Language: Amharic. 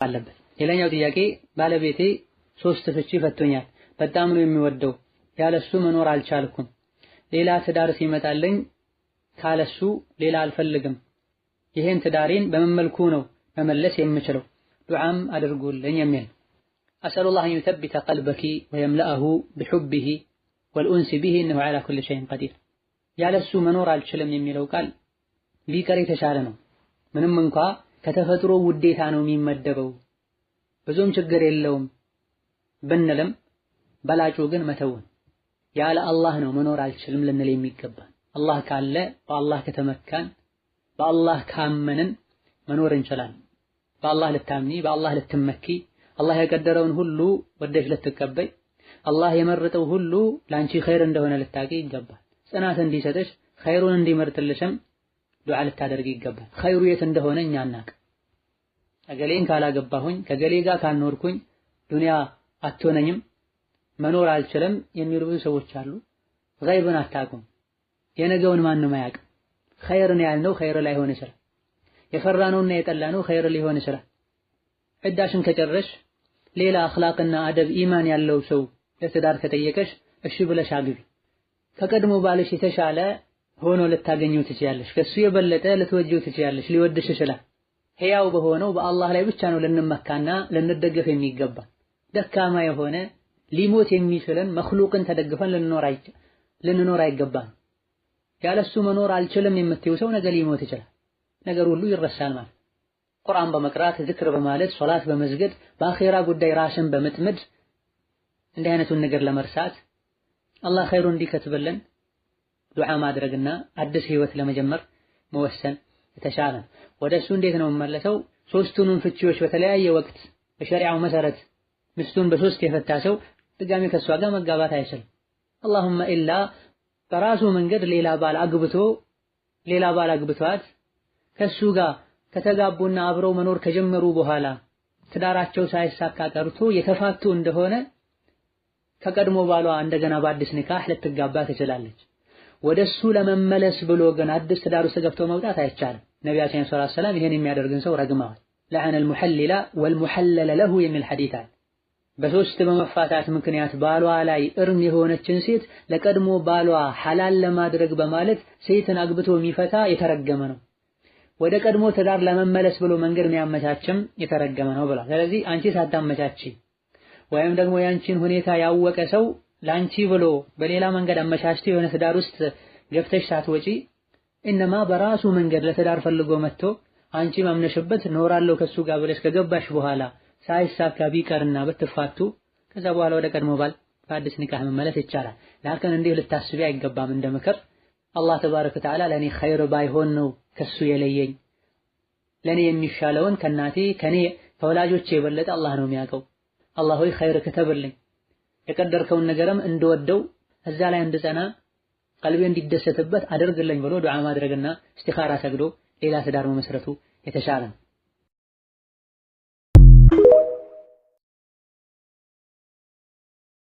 አለበት። ሌላኛው ጥያቄ ባለቤቴ 3 ፍቺ ፈቶኛል። በጣም ነው የሚወደው፣ ያለሱ መኖር አልቻልኩም። ሌላ ትዳር ሲመጣልኝ ካለሱ ሌላ አልፈልግም። ይሄን ትዳሬን በምን መልኩ ነው መመለስ የምችለው? ዱዓም አድርጉልኝ የሚል። أسأل الله أن يثبت قلبك ويملأه بحبه والأنس به إنه على كل شيء قدير። ያለሱ መኖር አልችልም የሚለው ቃል ቢቀር የተሻለ ነው። ምንም እንኳ ከተፈጥሮ ውዴታ ነው የሚመደበው ብዙም ችግር የለውም ብንልም በላጩ ግን መተውን ያለ አላህ ነው መኖር አልችልም ልንል የሚገባ። አላህ ካለ፣ በአላህ ከተመካን፣ በአላህ ካመንን መኖር እንችላለን። በአላህ ልታምኒ፣ በአላህ ልትመኪ፣ አላህ የቀደረውን ሁሉ ወደሽ ልትቀበይ፣ አላህ የመረጠው ሁሉ ላንቺ ኸይር እንደሆነ ልታቂ ይገባል። ጽናት እንዲሰጥሽ ኸይሩን እንዲመርጥልሽም ዱዓ ልታደርጊ ይገባል። ኸይሩ የት እንደሆነ እኛ አናቅ። እገሌን ካላገባሁኝ ከገሌ ጋር ካልኖርኩኝ ዱንያ አትሆነኝም መኖር አልችልም የሚሉ ብዙ ሰዎች አሉ። ገይብን አታውቁም። የነገውን ማንም አያውቅም። ኸይርን ያልነው ኸይር ላይሆን ይችላል። የፈራነውና የጠላነው ኸይር ሊሆን ይችላል። ዒዳሽን ከጨረሽ ሌላ አኽላቅና አደብ ኢማን ያለው ሰው ለትዳር ከጠየቀሽ እሺ ብለሽ አግቢ። ከቀድሞ ባልሽ የተሻለ ሆኖ ልታገኘው ትችያለሽ። ከሱ የበለጠ ልትወጂው ትችያለሽ። ሊወድሽ ይችላል። ሕያው በሆነው በአላህ ላይ ብቻ ነው ልንመካና ልንደገፍ የሚገባ። ደካማ የሆነ ሊሞት የሚችልን መኽሉቅን ተደግፈን ልንኖር አይገባም። ያለሱ መኖር አልችልም የምትይው ሰው ነገ ሊሞት ይችላል። ነገር ሁሉ ይረሳል ማለት። ቁርአን በመቅራት ዝክር በማለት ሶላት በመስገድ በአኼራ ጉዳይ ራስን በመጥመድ እንዲህ አይነቱን ነገር ለመርሳት አላህ ኸይሩን እንዲከትብልን ዱዓ ማድረግና አዲስ ህይወት ለመጀመር መወሰን የተሻለ። ወደሱ እንዴት ነው መመለሰው? ሶስቱንም ፍቺዎች በተለያየ ወቅት በሸሪዓው መሰረት ሚስቱን በሶስት የፈታ ሰው ድጋሚ ከሷ ጋር መጋባት አይችልም። አላሁመ ኢላ በራሱ መንገድ ሌላ ባል አግብቷት ከሱ ጋር ከተጋቡና አብረው መኖር ከጀመሩ በኋላ ትዳራቸው ሳይሳካ ቀርቶ የተፋቱ እንደሆነ ከቀድሞ ባሏ እንደገና በአዲስ ኒካህ ልትጋባ ትችላለች። ወደሱ ለመመለስ ብሎ ግን አዲስ ትዳር ውስጥ ገብቶ መውጣት አይቻልም። ነቢያችን ሰለላሁ ዐለይሂ ወሰለም ይሄን የሚያደርግን ሰው ረግመዋል። ለዐነ አልሙሐልለ ወልሙሐለለ ለሁ የሚል ሐዲስ አለ። በሶስት በመፋታት ምክንያት ባሏ ላይ እርም የሆነችን ሴት ለቀድሞ ባሏ ሐላል ለማድረግ በማለት ሴትን አግብቶ የሚፈታ የተረገመ ነው። ወደ ቀድሞ ትዳር ለመመለስ ብሎ መንገድ የሚያመቻችም የተረገመ ነው ብሏል። ስለዚህ አንቺ ሳታመቻቺ ወይም ደግሞ ያንቺን ሁኔታ ያወቀ ሰው ላንቺ ብሎ በሌላ መንገድ አመቻችቶ የሆነ ትዳር ውስጥ ገብተሽ ሳትወጪ እነማ በራሱ መንገድ ለትዳር ፈልጎ መጥቶ አንቺ ማምነሽበት ኖራለሁ ከሱ ጋር ብለሽ ከገባሽ በኋላ ሳይሳካ ቢቀርና ብትፋቱ ከዛ በኋላ ወደ ቀድሞ ባል በአዲስ ኒካህ መመለስ ይቻላል። ላኪን እንዲህ ልታስቢ አይገባም። እንደ ምክር አላህ ተባረከ ወተዓላ ለኔ ኸይር ባይሆን ነው ከሱ የለየኝ፣ ለኔ የሚሻለውን ከናቴ ከኔ ከወላጆቼ የበለጠ አላህ ነው የሚያውቀው። አላህ ሆይ ኸይር ከተብልኝ የቀደርከውን ነገርም እንድወደው እዛ ላይ እንድጸና ቀልቤ እንዲደሰትበት አድርግልኝ ብሎ ዱዓ ማድረግና እስቲኻራ ሰግዶ ሌላ ትዳር መመስረቱ የተሻለ ነው።